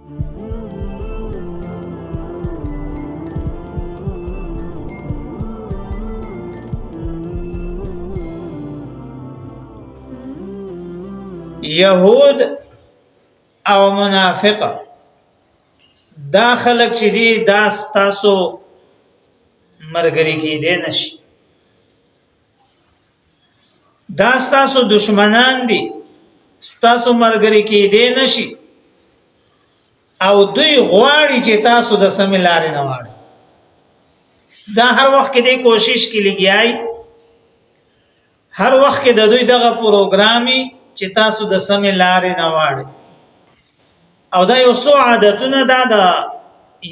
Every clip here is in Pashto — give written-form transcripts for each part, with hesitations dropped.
يهود او منافق دا خلک چې دي دا ستاسو مرګري کې دي نشي، دا ستاسو دشمنان دي، ستاسو مرګري کې دي نشي، او دوی غواړي چې تاسو د سمې لارې نه واړئ. دا هر وخت کې دی کوشش کې لګیای، هر وخت کې د دوی دغه پروګرامي چې تاسو د سمې لارې نه واړئ. او دا یو څو عادتونه دا د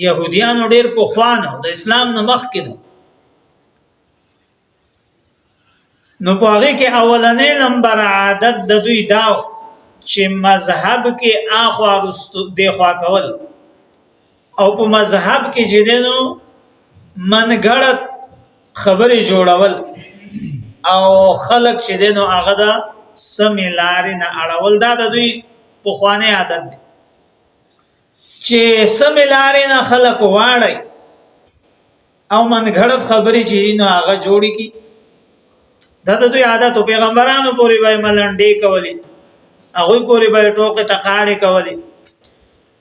يهوديانو ډیر پخوانه د اسلام نه مخکې ده. نو په هغه کې اولنې نمبر عادت د دوی داو چې مذهب کې اخوا رستو دی خوا کول، او په مذهب کې چې دینو منګړت خبرې جوړول، او خلک چې دینو هغه د سمې لارې نه اړول. دا د دوی پخوانی عادت دی چې سمې لارې نه خلک واړی او منګړت خبرې چې نو هغه جوړی کی. دا د دوی عادت. او پیغمبرانو پورې به ملنډې کولې، هغوی پورې به ټوکې ټقاړې کولې،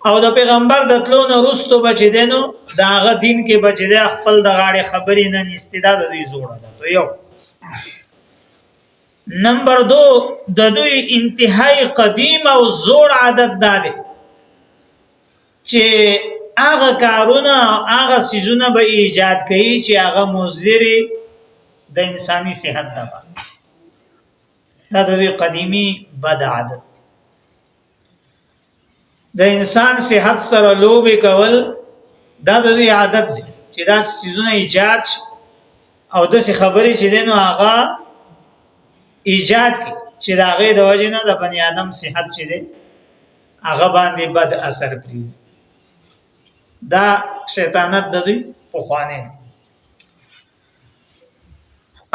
او د پیغمبر د تلو نه وروسته به چې دی نو د هغه دین کې به چې دی خپل د غاړې خبرې نه نیستې. دا د دوی زوړ عادت. یو نمبر دو د دوی انتهای قدیم او زوړ عادت دا دی چې هغه کارونه هغه سیزونه به ایجاد کوي چې هغه مضر د انساني صحت ده. دا د دوی قدیمی بد عادت، د انسان صحت سره لوبې کول، دا د دوی عادت دی چې دا سیزونه ایجاد شي او داسې خبرې چې دی نو هغه ایجاد کړي چې د هغې د وجې نه د بني آدم صحت چې دی هغه باندې بد اثر پرېږدي. دا شیطانت د دوی پخوانی دی.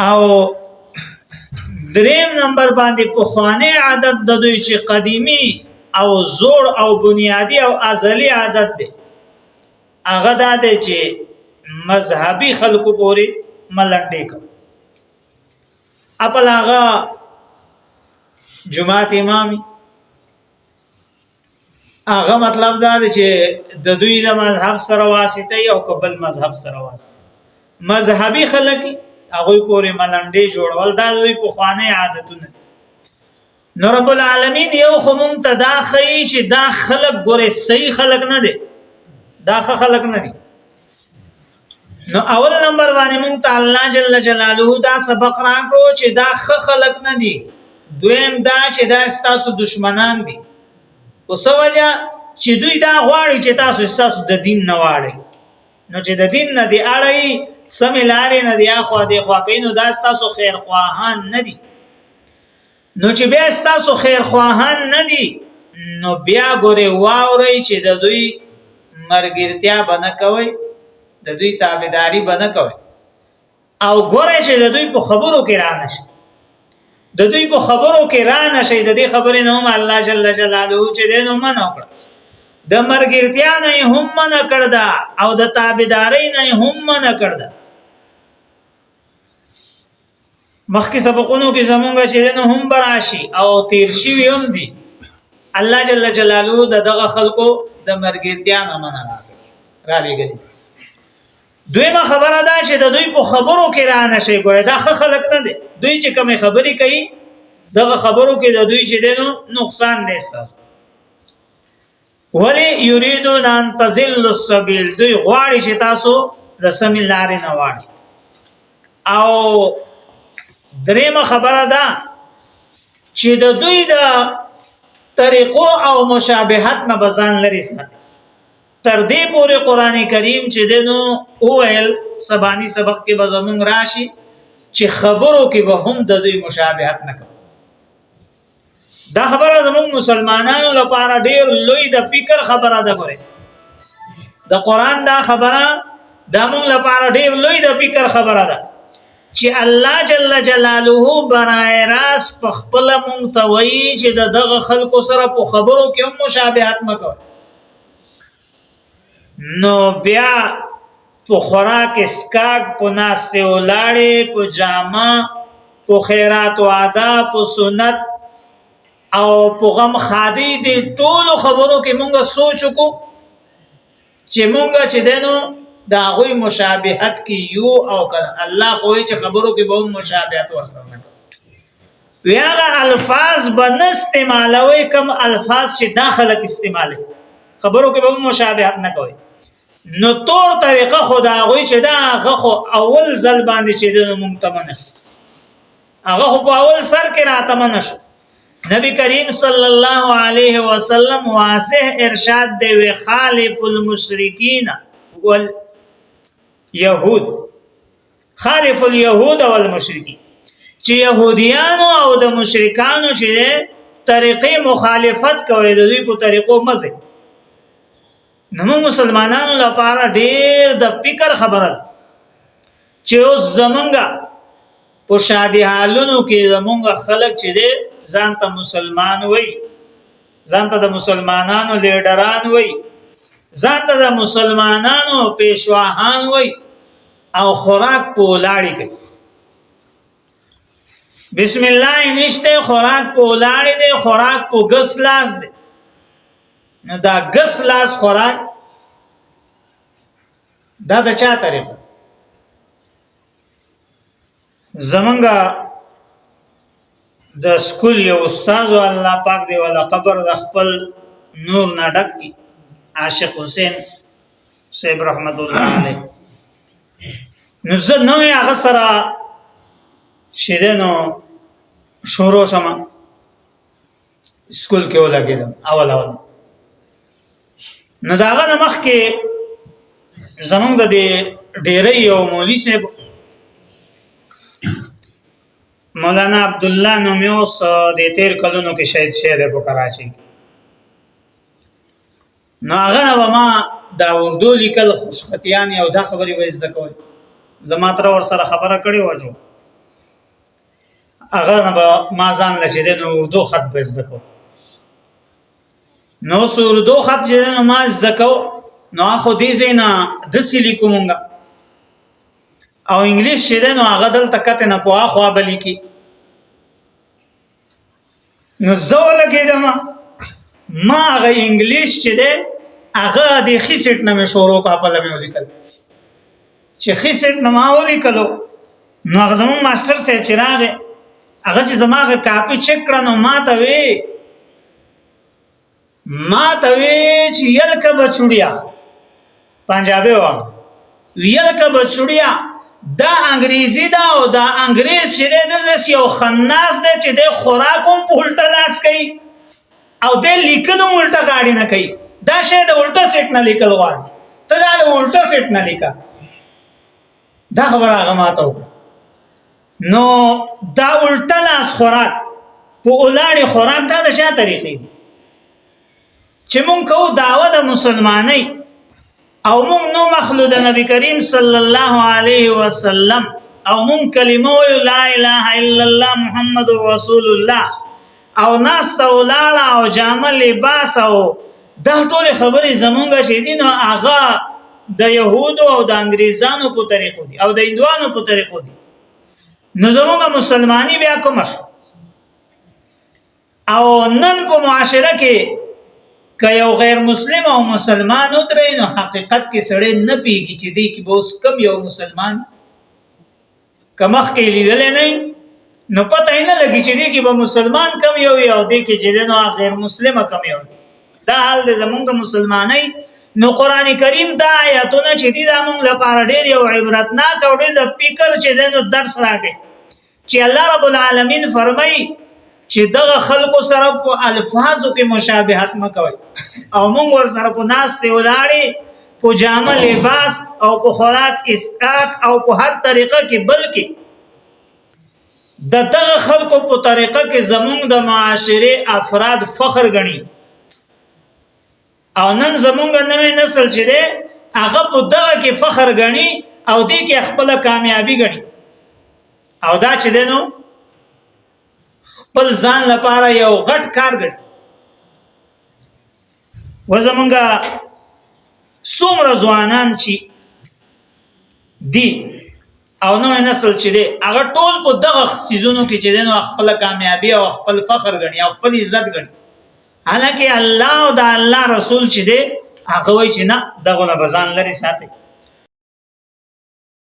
او دریم نمبر باندې پخوانی عادت د دوی چې قدیمی او زوړ او بنیادی او ازلی عادت دی، هغه دا دی چې مذهبي خلکو پورې ملنډې کوي. خپل هغه جماعت امامي هغه مطلب دا دی چې د دوی د مذهب سره واسطه او کبل مذهب سره واسطه، مذهبي خلک هغه پورې ملنډې جوړول، دا دوی پخواني عادتونه. نو رب العالمین یو خو مونږ ته دا ښیي چې دا خلک ګورې صحیح خلک نه دي، دا ښه خلک نه دي. نو اول نمبر باندې مونږ ته الله جل جلاله دا سبق راکړو چې دا ښه خلک نه دي. دویم دا چې دا ستاسو دشمنان دي. اوس وجه چې دوی دا غواړي چې تاسو ستاسو د دین نه واړئ، نو چې د دین نه دی اړئ، سمې لارې نه دی اخوا دی خوا کوي، نو دا ستاسو خیر خواهان نه دي. نو چې بیا ستاسو خیر خواهان نه دي، نو بیا ګورې واورئ چې د دوی مرګرتیا به نه کوئ، د دوی تابعداري به نه کوئ، او ګورئ چې د دوی په خبرو کې را نه شي، د دوی په خبرو کې را نه شي. د دې خبرې نه هم الله جل جلاله چې دی نو منع وکړه، د مرګرتیا نه یې هم منع کړ ده او د تابعدارۍ نه یې هم منع کړ ده. مخکې سبقونو کې زمونږ چې نو هم براشي او تیر شوي هم دي، الله جل جلاله د دغه خلکو د مرګرتیا نه منع را لېږلي. دویمه خبره دا چې د دوی په خبرو کې را نه شي. ګوره دا ښه خلک نه دي، دوی چې کومې خبرې کوي دغه خبرو کې د دوی چې دی نو نقصان دی ستاسو. ولی یریدون ان تزل السبیل، دوی غواړي چې تاسو د سمې لارې نه واړئ. او دریمه خبره ده چې د دوی د طریقو او مشابهت نه بزان لري ساتي. تر دې پورې قران کریم چې دنو اویل سبانی سبق کې به زمونږ راشي چې خبرو کې به هم د دوی مشابهت نه کوي. دا خبره زموږ مسلمانانو لپاره ډیر لوی د فکر خبره ده. ګوره د قران دا خبره دا موږ لپاره ډیر لوی د فکر خبره ده چې الله جل جلاله برای راس په خپل مونږ ته وایي چې د دغه خلکو سره په خبرو کې هم مشابهت مکوئ. نو بیا په خوراک اسکاک، په ناستې ولاړې، په جامه، په خیرات او ادا، په سنت او په غم خادي، دي ټولو خبرو کې مونږ سوچ وکړو چې مونږ چې دینو د هغوی مشابهت کې یو او کنه. الله خو چې خبرو کې به مشابهت ورسره نه وی، هغه الفاظ به نه استعمالوي کوم الفاظ چې داخله کې استعمالوي، خبرو کې به مشابهت نه کوي. نو تور طریقه خو دا غوي چې دا هغه خو اول ځل باندې چې د مونږ ته منه، هغه خو په اول سر کې راته منه شو. نبی کریم صلی الله علیه وسلم واضح ارشاد دی، وی خالف المشرکین واليهود، خالف اليهود والمشرکین، چې يهوديانو او د مشرکانو چې طریقې مخالفت کوي، د دوی په طریقو مزه. نو موږ مسلمانانو لپاره ډیر د فکر خبره چې اوس زمونږه په شادي حالونو کې زمونږ خلک چې دی ځان ته مسلمان وي، ځان ته د مسلمانانو لیډران وي، ځان ته د مسلمانانو پیشواهان وي، او خوراک په ولاړې کوي، بسم الله نشته، خوراک په ولاړې دی، خوراک په ګس لاس دی. نو دا ګس لاس خوراک دا د چا طریقه؟ زمونږه د سکول یو استاد، الله پاک دی ولا قبر د خپل نور نه ډک کی، عاشق حسین صاحب رحمت الله علیه. نو زه نوې هغه سره شیده نو شروع شم، سکول کې ولګېدم اول اول. نو داغه نه مخکې زمونږ د دې ډېری یو مولوي صاحب مولانا عبد الله نومي، اوس د تیر کلونو کې شهید شوی دی په کراچۍ. نو هغه نه ما دا اردو لیکل، خوشخطیان او دا خبرې وې زده کول. زما تر ور سره خبره کړې و، جو هغه نه به ما ځان له چې نو اردو خط به زده کو. نو اردو خط چې نو ما زده کو، نو خو دې زینا دسې لیکو مونږه، او انګلیش چې ده نو هغه دلته کته نه په اخوا بلی کی. نو زه ولګېدم، ما هغه انګلیش چې ده هغه د ښي سیټ نه مې شروع کړه، په مې ولیکل. چې ښي سیټ نه ما ولیکلو، نو هغه زموږ ماستر صاحب چې راغی، هغه چې زما هغه کاپي چک کړه، نو ما ته وی چې یلکه بچوړیا، پنجابي و، یلکه بچوړیا، دا انګریزي دا، او دا انګریز چې دی داسې یو خناس دی چې دی خوراک هم په الټه لاس کوي او دی لیکل هم الټه ګاډي نه کوي. دا شی د الټه سیټ نه لیکل غواړي، ته دا د الټه سیټ نه لیکه. دا خبره هغه ماته وکړه. نو دا الټه لاس خوراک، په ولاړې خوراک، دا د چا طریقې دي چې مونږ کوو دعوه د مسلمانۍ، او مونږ نو مخلو د نبی کریم صلی الله علیه وسلم، او مونږ کلمه وایو لا اله الا الله محمد رسول الله، او ناس ته ولاړه او جامه لباس او دا ټول خبرې زمونږ چې دي، نو هغه د يهودو او د انګریزانو په طریقو دي او د هندوانو په طریقو دي. نو زمونږ مسلمانی بیا کومه شو؟ او نن په معاشره کې که یو غیر مسلم او مسلمان ودرې، نو حقیقت کې سړی نه پیږي چې دی کې به اوس کم یو مسلمان کمخ کې لیدل نه، نو پته یې نه لګي چې دی کې به مسلمان کم یو او دی کې چې نو غیر مسلمه کم یو. دا حال دی زمونږ مسلمانۍ. نو قران کریم دا آیاتونه چې دي، دا مونږ لپاره ډېر یو عبرتناک او ډېر د فکر چې دی نو درس راکړي، چې الله رب العالمین فرمایي چې دغه خلکو سره په الفاظو کې مشابهت مکوئ، او مونږ ور سره په ناستې ولاړې، په جامه لباس او په خوراک اسکاک او په هر طریقه کې، بلکې د دغه خلکو په طریقه کې زمونږ د معاشرې افراد فخر ګڼي. او نن زمونږ نوې نسل چې دی هغه په دغه کې فخر ګڼي او دې کې خپل کامیابی ګڼي، او دا چې دی نو خپل ځان لپاره یو غټ کار ګڼي. و زمونږ څومره ځوانان چې دي او نوې نسل چې دی، هغه ټول په دغه سیزونو کې چې دی نو خپل کامیابی او خپل فخر ګڼي او خپل عزت ګڼي، حالانکه الله او د الله رسول چې دی هغه وایي چې نه، دغه نه بزان لري ساتي.